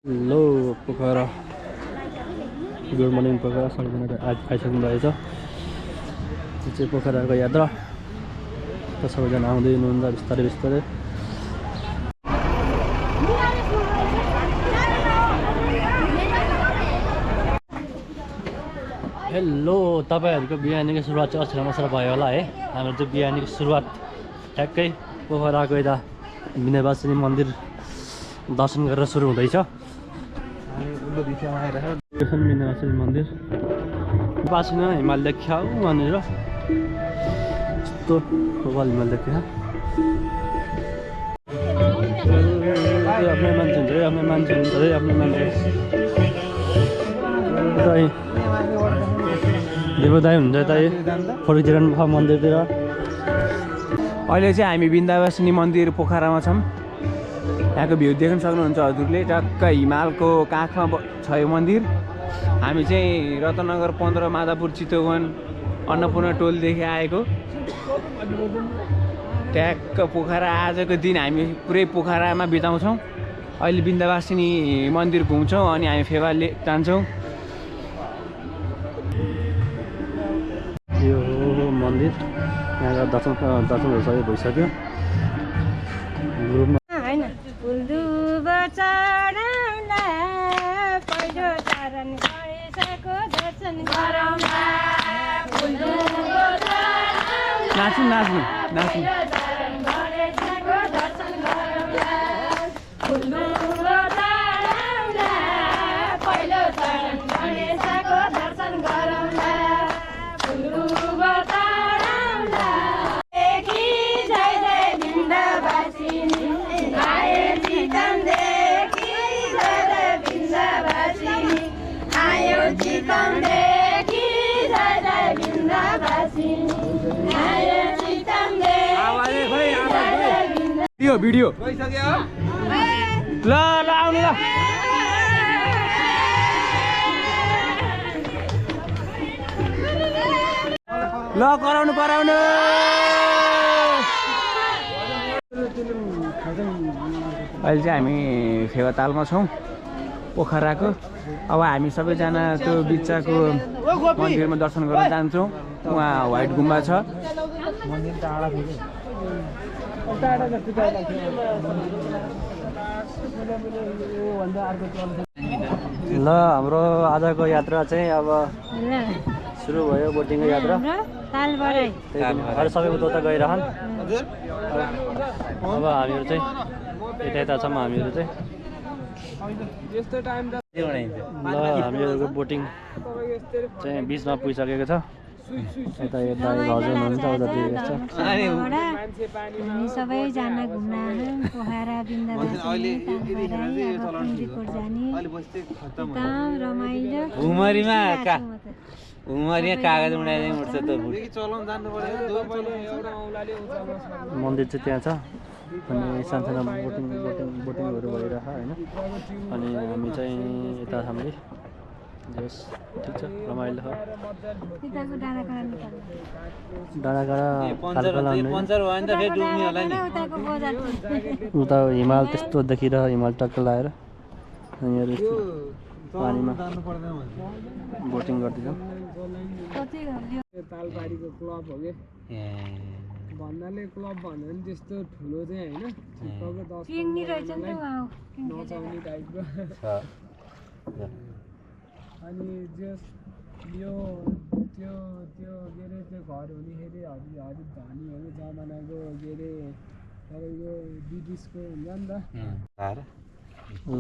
Hello Pokhara good morning Pokhara सबैजना आइसक्नु भएछ। यो चाहिँ पोखराको यात्रा त सबैजना आउँदै हुनुहुन्छ बिस्तारै बिस्तारै। हेलो तपाईँहरूको बिहानीको सुरुवात चाहिँ अक्षर मसरा भयो होला है। हाम्रो चाहिँ बिहानीको सुरुवात ठ्याक्कै पोखराको यता विन्ध्यवासिनी मन्दिर दर्शन गरेर सुरु हुँदैछ। विन्ध्यवासिनी मन्दिर बासिना हिमाल देखिया वहाँनिर यस्तो गोपाल हिमाल देखिया आफ्नै मान्छे हुन्छ है, आफ्नै मान्छे हुन्छ है, आफ्नै मान्छे देवदाय हुन्छ यता फोटो खिचिरहनु भएको मन्दिरतिर। अहिले चाहिँ हामी विन्ध्यवासिनी मन्दिर पोखरामा छौँ। यहाँको भ्यू देख्न सक्नुहुन्छ हजुरले, टक्क हिमालको काखमा छ यो मन्दिर। हामी चाहिँ रत्नगर 15 माधापुर चितवन अन्नपूर्ण टोलदेखि आएको। ट्याक्क पोखरा आजको दिन हामी पुरै पोखरामा बिताउँछौँ। अहिले विन्ध्यवासिनी मन्दिर घुम्छौँ अनि हामी फेवाले जान्छौँ। यो मन्दिर यहाँको दर्शनहरू सबै भइसक्यो। ग्रुपमा नाच्नु नाच्नु नाच्नु भिडियो ल ल आउनु ल। ल कराउनु कराउनु। अहिले चाहिँ हामी फेवातालमा छौँ पोखराको। अब हामी सबैजना त्यो बिच्चाको मन्दिरमा दर्शन गर्न जान्छौँ। उहाँ व्हाइट गुम्बा छ। ल हाम्रो आजको यात्रा चाहिँ अब सुरु भयो। बोटिङको यात्रा अरू सबै उता गइरहन्। अब हामीहरू चाहिँ यता यता छौँ। हामीहरू चाहिँ ल हामीहरूको बोटिङ चाहिँ बिचमा पुगिसकेको छ। यता यता हजुर हुनुहुन्छ उतातिर हामी सबैजना घुम्न आयौँ पोखरा विन्ध्यवासिनी एकदम रमाइलो। उमरिया कागज उडाइदिए उठ्छ त मन्दिर चाहिँ त्यहाँ छ। अनि सानसानो बोटिङहरू भइरहेछ होइन। अनि हामी चाहिँ यता हामी जस ठिक छ रमाइलो छ। डाँडाकाँडा उता हिमाल त्यस्तो देखिरह हिमाल टक्क लगाएर यहाँहरू पानीमा बोटिङ गर्दैछौँ। तालबारीको क्लब हो कि भन्नाले क्लब भन्यो भने त्यस्तो ठुलो चाहिँ होइन, नचाउने टाइपको। अनि जस यो त्यो त्यो के अरे त्यो घर हुनेखेरि हरित धनीहरू जमानाको के अरे तपाईँको ब्रिटिसको हुन्छ नि त।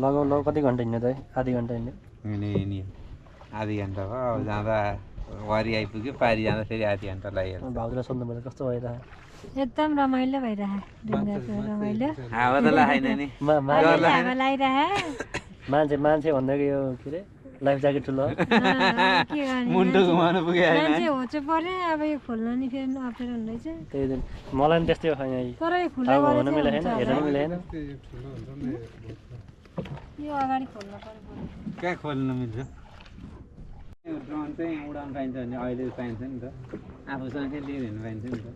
लगाउ कति घन्टा हिँड्यो त? आधी घन्टा हिँड्यो। आधी घन्टा भयो। अब जाँदा वारी आइपुग्यो, पारी जाँदा फेरि आधी घन्टा लागिहाल्छ। भाउजूलाई सोध्नुपर्छ कस्तो भइरहेछ? एकदम रमाइलो भइरहेछ। रमाइलो हावा त लागेन नि। मान्छे भन्दाखेरि यो के अरे लाइफ ज्याकेट ठुलो मुन्टो घुमाउनु पुग्यो मान्छे होचो पर्यो। अब यो खोल्न नि फेरि अप्ठ्यारो हुँदैछ। त्यही दिन मलाई पनि त्यस्तै हो यहाँ। तर यो खुल्ला हुन मिलेन, हेर्न मिलेन। यो अगाडि खोल्न पर्यो। कहाँ खोल्नु मिल्छ? ड्रोन चाहिँ उडाउन पाइन्छ भने अहिले पाइन्छ नि त। आफूसँग चाहिँ लिएर हिँड्नु पाइन्छ नि त।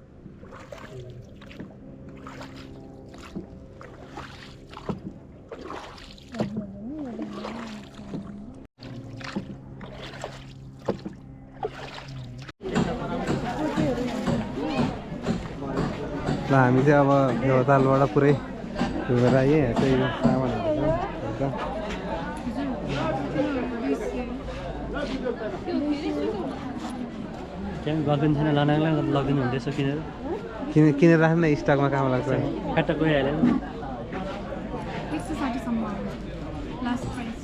हामी चाहिँ अब देवतालबाट पुरै घुमेर आएँ त्यही सामानहरू छ त्यहाँ गर्लफ्रेन्ड छैन लानालाई लगिदिनु हुँदैछ किनेर किनेर राख्ने स्टकमा काम लाग्छ फ्याट्टा गइहाल्यो 160 सम्म लास्ट प्राइस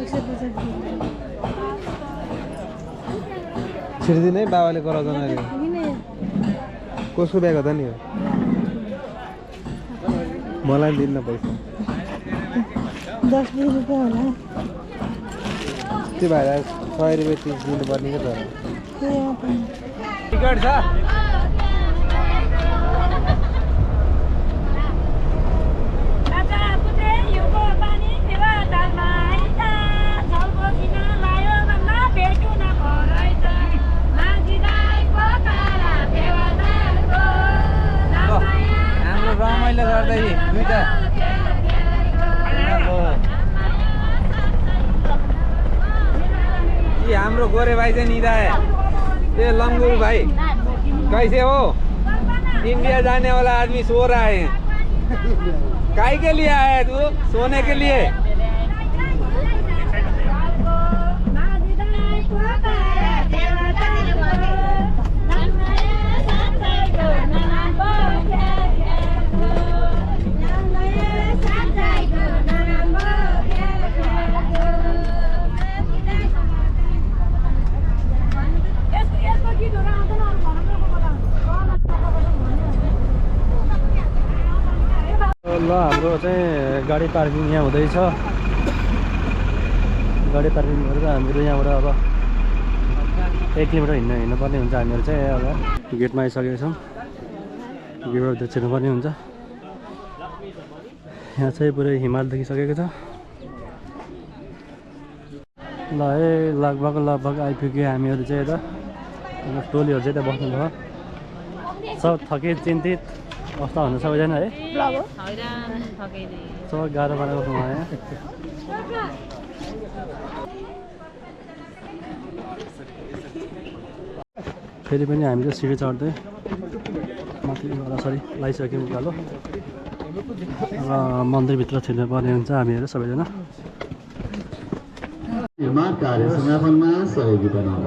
150 छिर्दिनै बाबाले कराउँदैन अरे कसको ब्याग हो त नि मलाई दिन्न पैसा 10 रुपियाँ होला त्यो भएर 100 रुपियाँ 30 दिनुपर्ने क्या त टिकट छ हाम्रो रमाइलो गर्दै दुईटा ये हाम्रो गोरे भाई चाहिँ निदा है ये लंगूर भाई कैसे हो इंडिया जाने वाला आदमी सो रहा है काय के लिए आया है तू सोने के लिए ल हाम्रो चाहिँ गाडी पार्किङ यहाँ हुँदैछ गाडी पार्किङ गरेर हामीहरू यहाँबाट अब 1 किलोमिटर हिँड्नुपर्ने हुन्छ हामीहरू चाहिँ अब गेटमा आइसकेका छौँ गेटबाट छिर्नुपर्ने हुन्छ यहाँ चाहिँ पुरै हिमाल देखिसकेको छ ल है लगभग आइपुग्यो हामीहरू चाहिँ यता टोलीहरू चाहिँ यता बस्नुभयो सब थकित चिन्तित अवस्था हुन्छ सबैजना है सब गाह्रो बनाएको ठाउँमा यहाँ फेरि पनि हामी चाहिँ सिडी चढ्दै माथि सरी लगाइसक्यौँ उकालो र मन्दिरभित्र छिर्नुपर्ने हुन्छ हामीहरू सबैजना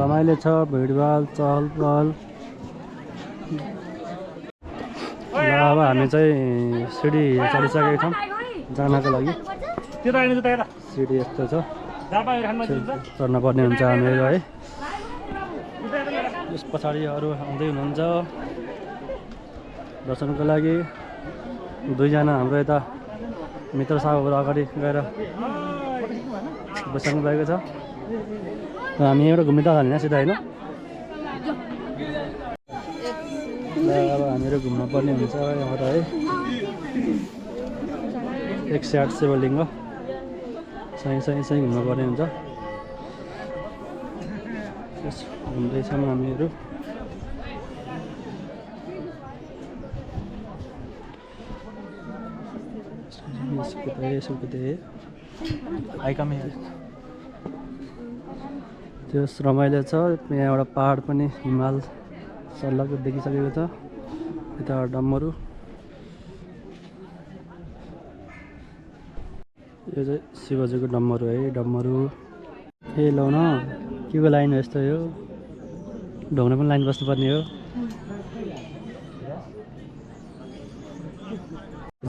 रमाइलो छ भिडभाड चहल पहल र अब हामी चाहिँ सिडी चढिसकेका छौँ जानको लागि सिडी यस्तो छ चढ्नुपर्ने हुन्छ हामीहरू है त्यस पछाडि अरू आउँदै हुनुहुन्छ दर्शनको लागि दुईजना हाम्रो यता मित्र साहबहरू अगाडि गएर बसिसक्नु भएको छ र हामी एउटा घुम्ने त हाल्ने सिधा होइन र अब हामीहरू घुम्न पर्ने हुन्छ यहाँबाट है 108 शिवलिङ्ग सही घुम्न पर्ने हुन्छ घुम्दैछौँ हामीहरू त्यो रमाइलो छ यहाँ एउटा पहाड पनि हिमाल सल्लाको देखिसकेको छ यता डम्बरू यो चाहिँ शिवजीको डम्बरू है डम्बरू ए लौ न के को लाइन हो यस्तो यो ढोग्न पनि लाइन बस्नुपर्ने हो यो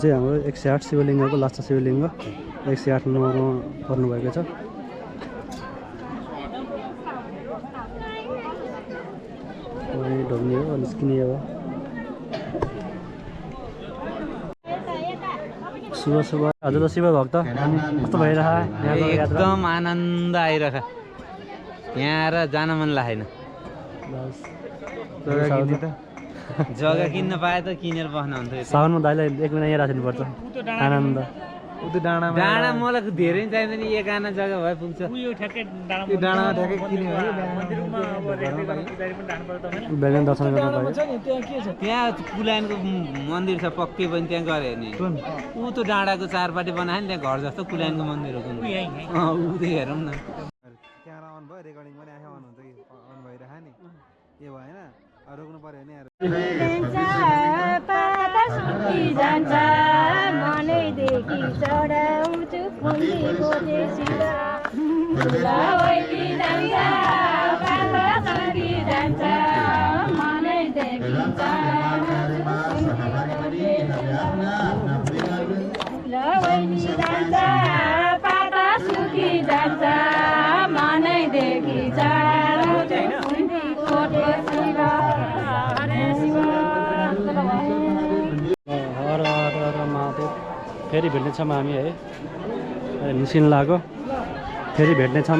चाहिँ हाम्रो 108 शिवलिङ्गको लास्ट शिवलिङ्ग 108 नम्बरमा पर्नुभएको छ ढोग्ने हो निस्किने हो शुभ हजुर शिव भक्त अनि कस्तो भइरहेको एकदम आनन्द आइरहेको यहाँ आएर जान मन लागेन जग्गा किन्न पाए त किनेर बस्न हुन्थ्यो साउनमा दाइलाई 1 महिना यहाँ राखिनुपर्छ आनन्द डाँडा मलाई धेरै चाहिँदैन एक आना जग्गा भए पुग्छ बिहान दर्शन गर्न पायो त्यहाँ कुलायनको मन्दिर छ पक्कै पनि त्यहाँ गऱ्यो भने ऊ त डाँडाको चारपाटी बनायो नि त्यहाँ घर जस्तो कुलायनको मन्दिर हो ऊ त्यही हेरौँ न क्यामेरा अन भयो रेकर्डिङ पनि आँखा अन हुन्छ कि अन भइरहेको नि के भएन रोक्नु पर्यो नि सुकी जान्छ मनैदेखि चढाउँछु खुम्तीको देशीरा लवैली जान्छ पाता सुकी जान्छ मनैदेखि लवैली जान्छ पाता सुकी जान्छ मनैदेखि चढाउँछु खुम्तीको देशीरा हर हर हर महादेव फेरि भेट्नेछौँ हामी है निस्किन लाग्यो फेरि भेट्नेछौँ